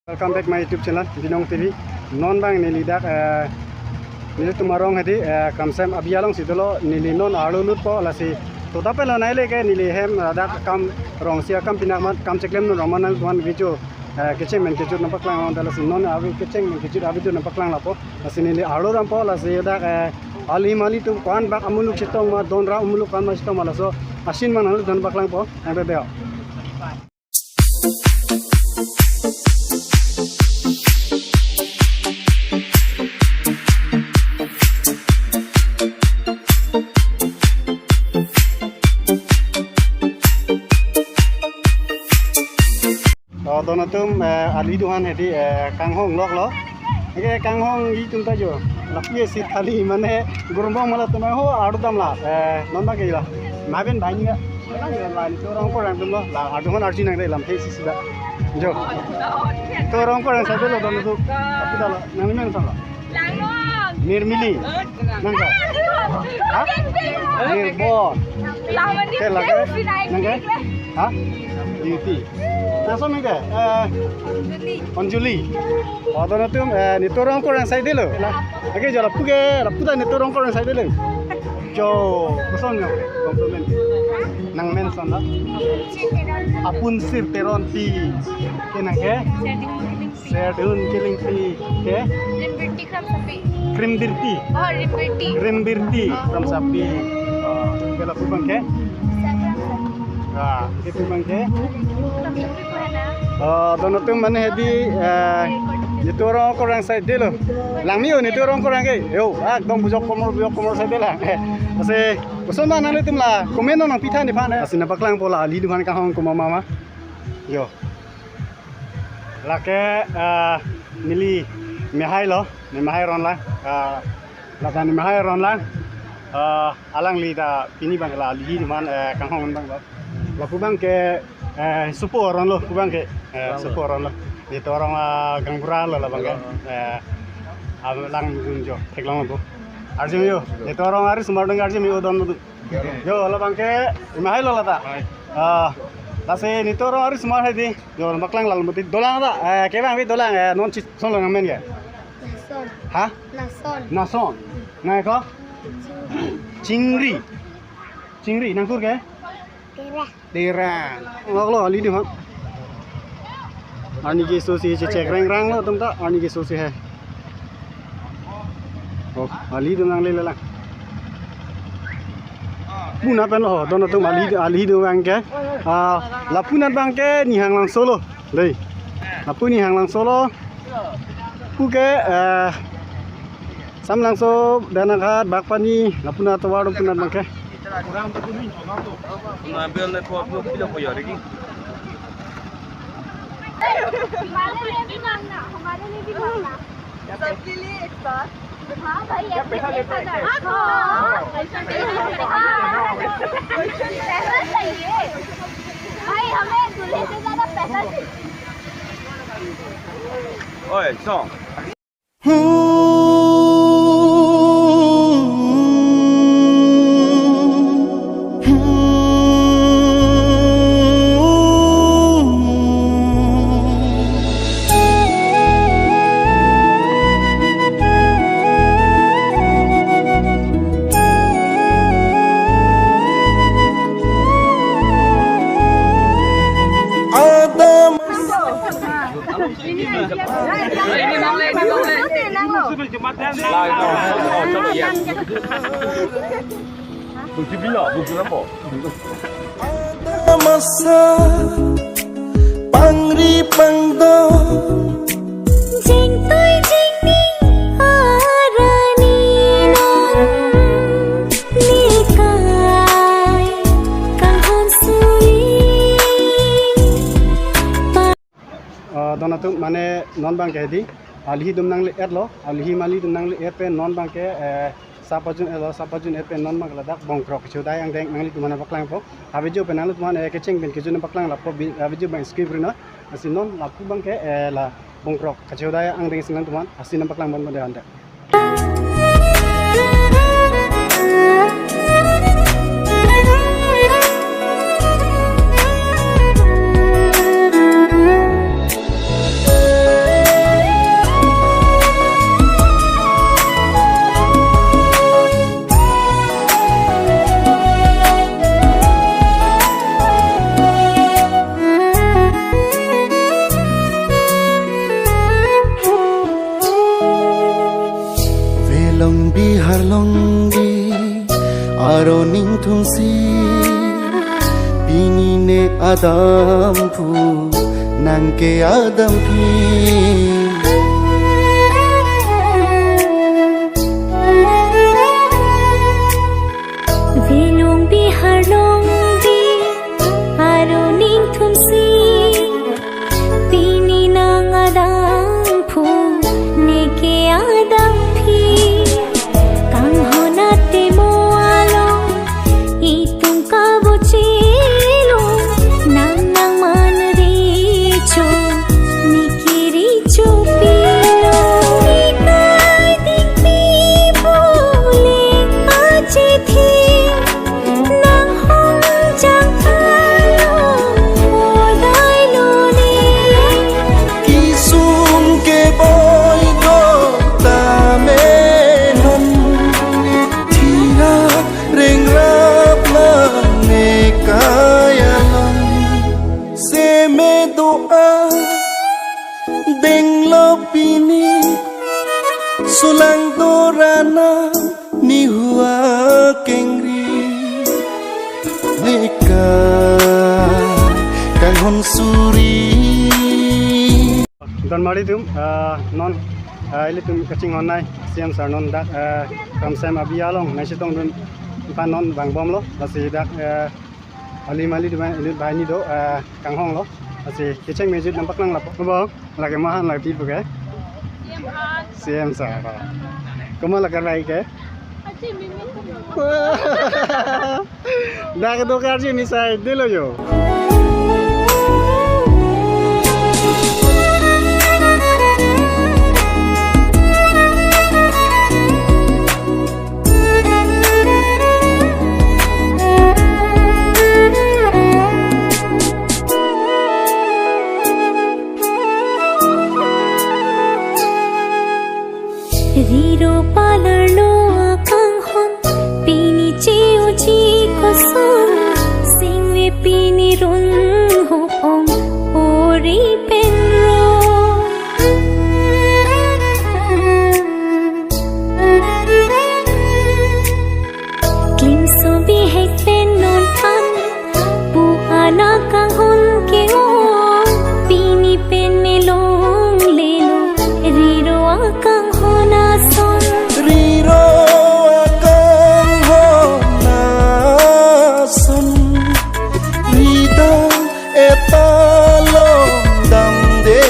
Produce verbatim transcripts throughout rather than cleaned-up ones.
Welcome back my YouTube channel, Binong T V. Non abang neli dak, eh, nelitum arong hedi, eh, Kamsem abi alongsi dolo, neli non arlo lutpo, lasi toda pelo nai leke neli hem, eh, dak kam rongsi akam pinak mat, kam cheklem non rong mat nangtuan video, eh, kecheng pen kejut nangpaklang, lasi non avi kecheng pen kejut avi tu nangpaklang lapo, lasi neli arlo dampo, lasi dak, eh, ali mali atum ko-an bak amuluk chetong ma, don ra amuluk ko-an ma chetong ma, laso a-scene abang nangli don paklangpo, nang bebe. Oh, don atum, eh, ali do-an hedi, eh, kanghong loklo. Eke kanghong itum ta jo. Lapu isi thali mane gurbong mala tum ho arlo damlo. Eh, non abang ke la. Maben banyak. La, la, nelitum arong korang atumlo. La, arlo hon arju nangde lam thesi sida. Jo. Nelitum arong korang side lo don atum. Tapi dah lo, nangli men son lo. Langnon. Nirmili. Nang ka? Ha? Nirbon. Langnon. Ke lake? Nang ka? Ha? Beauty. Naso nang ka? Eh, Anjali. Anjali. Oh, don atum, eh, nelitum arong korang side lo. La. Eke jo lapu ke, lapu ta nelitum arong korang side lo. Jo, koson jo. Compliment. Nang men son lo. Apunsir Teronpi. Ke nang ke? Serdun Kilingpi. Ke? Rimbirti Kramsapi. Krimbirti. Oh, Rimbirti. Rimbirti Kramsapi. Oh, ke lapu abang ke? Lisa Kramsapi. Ah, ke lapu abang ke? Kramsapi Kohana. Oh, don atum mane hedi, eh, nelitum arong korang side lo. Langme-o nelitum arong korang ke. Yo, ah, dong bujok komor, bujok komor side lang. Lasi, koson ma nanglitum la, comment nangpitha nephan. Lasi nangpaklangpo la, ali do-an kanghong komat ma. Yo. Lake, ah, neli mehai lo, ne mehai ron lang. Ah, lata ne mehai ron lang. Ah, alangli ta pini abang la alihi do-an, eh, kanghong abang lo. Lapu abang ke, eh, supo ron lo, pu abang ke, eh, supo ron lo. Nelitum arong, ah, gaonbura lo la abang ke. Eh, alang dun jo, theklong lo. Arju me-o, nelitum arong arisomar dong arju me-o don lo. Jo, labang ke, mehai lo lata. Hai. Ah, lasi nelitum arong arisomar hedi. Jo, nangpaklang lalo mati. Dolang ta, eh, kevang ave dolang, eh, non chis-, son lo nang men ke? Nason. Ha? Nason. Nason. Nang ko? Chingri. Chingri, nangkur ke? Tera. Tera. Lok lo, ali do-an. Arni keso si chechek rengrang lo atum ta, arni keso si he. Oh, ali do nangle lang. Pu nat pen lo, don atum ali, ali do abang ke. Ah, lapu nat abang ke Nihanglangso lo. Dei. Lapu Nihanglangso lo. Pu ke, eh, Samlangso, Danaghat, Bagpani, lapu nat tovar lapu nat abang ke. हमारे लिए भी मांगना, हमारे लिए भी मांगना। सबके लिए एक साथ। हाँ भाई, ऐसे पैसा दे। हाँ, हाँ। पैसा चाहिए। भाई, हमें दूल्हे से ज्यादा पैसा चाहिए। ओए, सो। Adam. Masa pangri pangdo. Jingtui jingning arani non nikai kanghon suri. Ah, don atum mane non abang ke hedi, alihi atum nangle-et lo, alihi mali atum nangle-et pen non abang ke, eh, sapajun-et lo, sapajun-et pen non abang ke ladak bongkrok kachehodai angdeng nanglitum aphan paklangpo. Avideo pen nanglitum aphan, eh, kecheng pen kejut nangpaklang lapo bi-, avideo abang skip ri non. Lasi non lapu abang ke, eh, la bongkrok kachehodai angdeng si nanglitum aphan a-scene nangpaklang ponpo de ante. Arlong di aro ningthum si, pini ne adam phu nang ke adam phi. Venong Bihar long di aro ningthum si, pini nang adam phu ne ke adam phi. Kanghon atemo along itum kabuchilo, nang nangman recho ne ke recho pilo. Nikai dingpi pule achithi, nang hong jang alo hodai lo ne. Kesung keboi do tame non, thirak rengrap lang ne kai along. Seme do-a denglo pini, sulang do rana nihu akengri, ne kai kanghon suri. Donmari atum, ah, non, ah, ilitum kachinghon nai C M sir non dak, ah, Kramsem abi along nangchetongdun aphan non vangbomlo, lasi dak, ah, alim ali atum inut banghini do, ah, kanghon lo, lasi kecheng mejut nangpaklang lapo. Bo, lake mahan lake pipo ke? C M sir. Komat lake rai ke? Dak do karju misai dilo yo. Riro palarlo akanghon, pini che-oji koson, singve pini run hopong ori penro. Klingso bihek pen non an pu-an akanghon ke-ong, pini pen melonglelo riro akanghon ason. Riro akanghon ason, ridam eta longdamde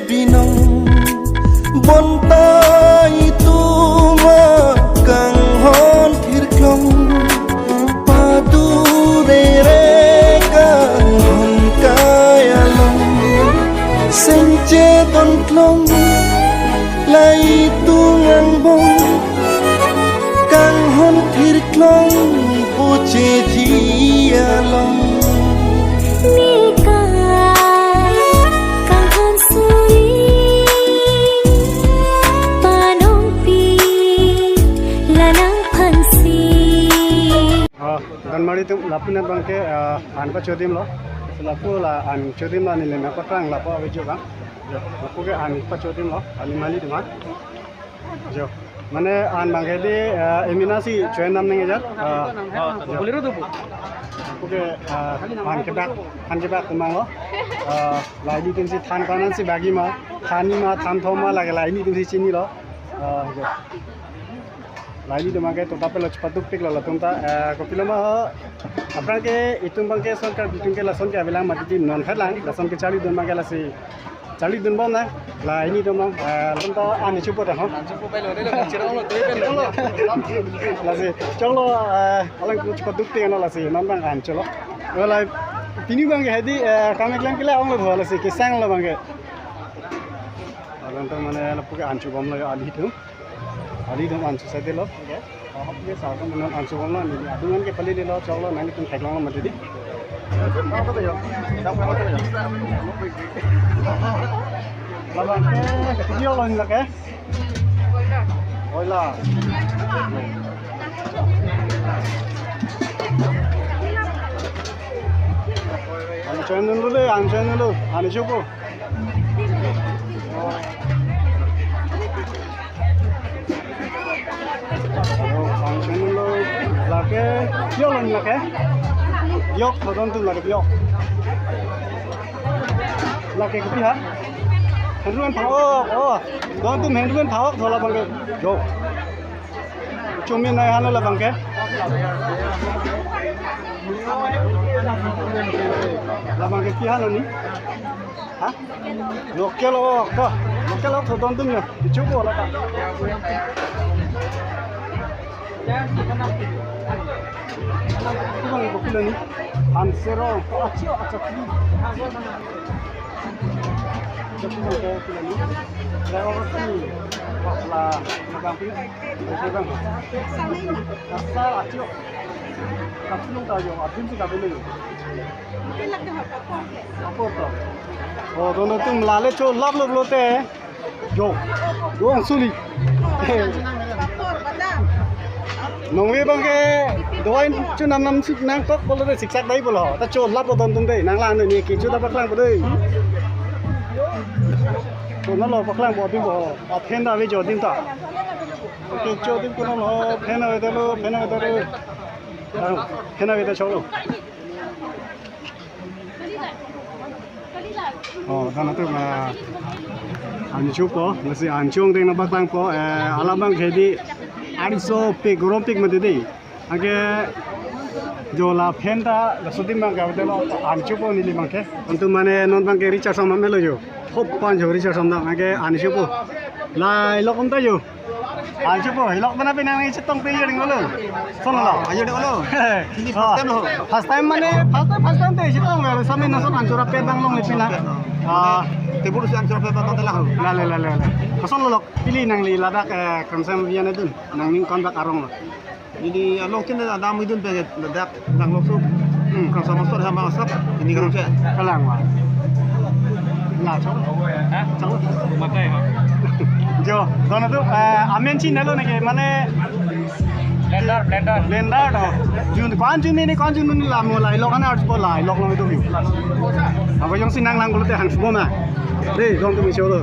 binong. Bonta itum akanghon thirklong, padurere kanghon kai along. Sengche donklong, la itum angbong, kanghon thirklong pucheji along. Ne kai kanghon suri, panongpi la nangphansi. Ah, donmari atum, lapu-an abangke, ah, an pachodimlo. Lapu la an chodimlo, neli nangpaklang lapu ave jo bang. Lapu ke an pachodimlo, alim ali atum an. Jo. Mane an abangke di, ah, emina si choin nam neng ejar. Ah, jo. Lapu ke, ah, an kedak, an kedak atum abanglo. Ah, la ilitum si than ko-an si bagi ma, than ni ma, than thom ma, lake la ilitum si chinilo. Ah, jo. La ilitum abangke tota pelo chepadukpiklo latum ta, eh, kopilo ma ho. Aphrang ke itum abangke son Karbi atum ke lason ke avelang mati ti non phet lang, lason ke charlidun abangke lasi charlidunbom nang, la ilitum nang, eh, latum ta an chopo ta ho. Lasi, choklo, eh, alang chepadukpik ano lasi, non abang an cholo. Wala, pini abangke hedi, eh, kamek lang kila onglo ho lasi, kesang lo abangke. Alang ta mane lapu ke an chobomlo ya alitum. Alitum an chosai delo. Oke. Oke, sa ko manan an chobomlo, neli adung an ke pali lelo, choklo, nangtum theklonglo mati di. Laba, eh, video lo ni lake. Oila. An channel lo de, an channel lo, an chopo. Yok lon lake. Yok, to don atum lake yok. Lake kopi ha? Henrumen phak-ok, oh. Don atum henrumen phak-ok, to labang ke. Yok. Chumi nai hano labang ke. Labang ke kopi hano ni? Ha? Local ok, to. Local ok, to don atum yo. Ichu ko lata. Kubang ibu kilo ni. Ansero, to achi, achi. Kubang ibu kilo ni. Lewat sini. Wah, lah, magang pi. Magang. Asal achi. Kasilong tayo, adun si kabelo. Apor to. Oh, don atum lale cholap lo pulote. Jo. Jo angsuli. Nongve abang ke doain chu nam nam sik nangkok pulote siksak dai pulo. Ta cholap lo don atum dei. Nanglang ni kecho ta paklang po dei. Cho nalo paklang po adim po. Aphen ta ave jo adim ta. Kecho adim ko nalo phen ave ta lo, phen ave ta lo. Ah, phen ave ta cholo. Oh, don atum, ah, an chopo, lasi an chong ding nangpaklang po, eh, alam abang ke di, arisopik, gorompik mati dei. Anke jo la phen ta, laso adim abang ke, an chopo neli abang ke. Antum mane non abang ke recharge sam melo jo. Hop pan jo recharge sam dam, anke an chopo. Lai lok um ta jo. An chopo, hilok mana pinang ni chetong pe yering lo. Son lo. Ayo deh lo. Ini first time lo. First time mane, first time, first time te chetong lo. Sami nason an chora pe bang long ni pila. Ah, tebur si an chora pe bang tela ho. La la la la la. Son lo lok, pili nangli ladak, eh, kramsam abiya adun. Nangning kon bak arong lo. Ini along tin ada midun pe ladak nang lokso. Hmm. Kramsam asor hama asap ini kramsam. Kalang wa. La chong. Ha? Chong. Makai ha. Jo, don atum, eh, amen chin nalo neke mane blender, blender. Blender to. Jun, kwan jun ni, kwan jun ni la mo la, ilok ana arts po la, ilok lo itu. Apa jongsi nanglang pulote hang subo ma. Dei, don atum icho lo.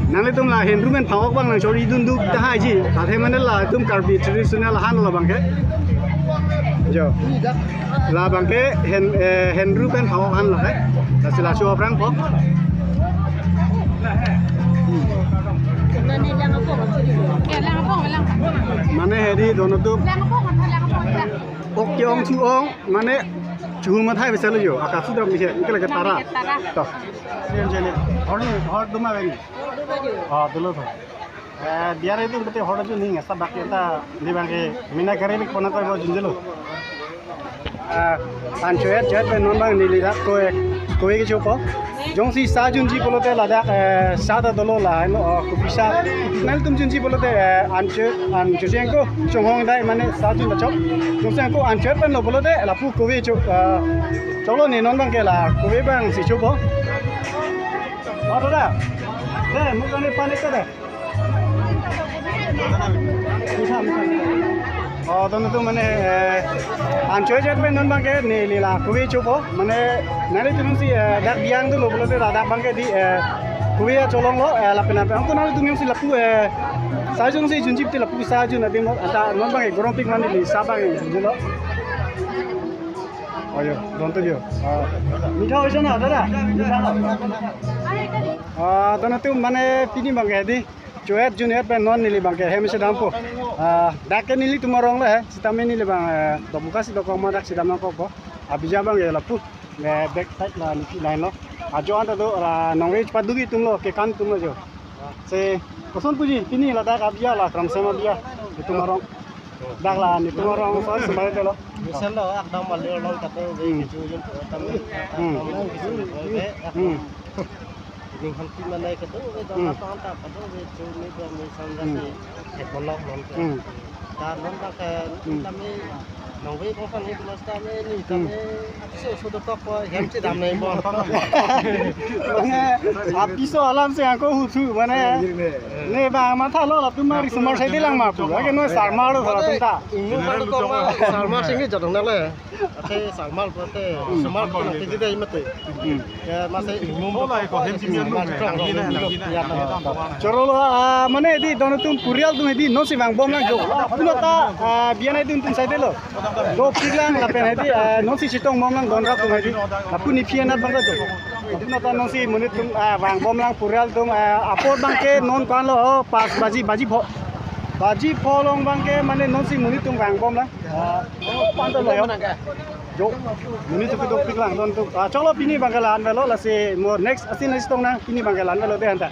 Nanglitum la henrumen phak-ok abang nangchori dun duk tahai ji. Athe mane latum Karbi traditional han lo abang ke. Jo. Labang ke hen, eh, henru pen phak-ok han lo ke. Lasi laso aphrang po. Mane hedi don atum. Ok ke-ong chu-ong, mane chu mathai bisa lo jo. Akasu dam bisa, anke lake tara. Tara. To. Hor ni, hor duma bang. Ah, dolo to. Eh, biar itu betul hor ajo ning, asa bak kita ni bang ke mina kare bik pona koi bo junjelo. Eh, an choet choet pen non bang neli dak koi, koi kechopo. Jongsi sa junji pulote ladak, eh, sa ta dolo la, no, oh, kopi sa. Nanglitum junji pulote, eh, an cho, an cho jeng ko, chonghong dai mane sa jun ta chok. Jongsi ko an choet pen lo pulote, lapu kove cho, eh, choklo ni non bang ke la, kove bang si chopo. Oh, dada. Eh, mukane panik ka da. Oh, don atum mane, eh, an choet choet pen non bang ke neli la kove chopo, mane nanglitum si, eh, dak biang dolo pulote ladak bang ke di, eh, kove cholong lo, eh, lapen lapen. Anke nanglitum jongsi lapu, eh, sa jun si junji te lapu sa jun adim lo, anta non bang ke gorompik mane di sa bang ke junji lo. Ayo, don atum jo. Ah, mitha hoise na, dada? Mitha na? Ah, don atum mane pini bang ke di. Choet jun et pen non neli bang ke hem si dampo. Ah, dak ke nelitum arong le he. Sitame neli bang, eh, Dobuka si dokok ma dak si dam nangkok ko. Abiya bang ke lapu. Eh, back side la neli line lo. Ajo anta do la nongre chepadu atum lo, kekan atum lo jo. Se koson puji pini ladak abiya la kramsam abiya. Itum arong. Dak la nelitum arong so sumai telo. Misal lo ak dam mali long katu be Hmm. Kecho jun tam. Hmm. Tam long kecho be. Hmm. Ning hampi manai katu be dam Hmm. Apa anta katu be chu ni be mi sam Hmm. Dasi. Ek bolok long ke. Hmm. Ta long ta ke Hmm. Kami Nongve bongkhan ni plus tame ni tame apiso so dotok ko hem si dam nai bon. Mane apiso alam si ako huthu mane ne bang matha lo latum mari sumar sai dilang ma pu. Ake no sarmar lo sara tum ta. Ingnu ma dotok ma sarmar sing ni jadong na le. Ate sarmar ko ate sarmar ko na tiji dai mate. Ya masa ingnu ma ko hem si sarmar nang ni na nang ni na. Choro lo, ah, mane di don atum purial atum di non si vangbom lang jo. Puno ta, ah, biana di atum sai delo. Dopik lang lapen hedi, eh, non si chetong bom lang don rat atum hedi. Lapu ni phian at bang do. Lapu nata non si monit atum, eh, vangbom lang purial atum, eh, apor bang ke non ko-an lo, oh, pas baji, baji pho. Baji pho along bang ke mane non si monit atum vangbom lang. Ah, oh, pan to lo yo. Jo. Monit atum dopik lang don atum. Ah, cholo pini bang ke la-an avelo lasi mo next asin nangchetong nang pini bang ke la-an avelo de anta.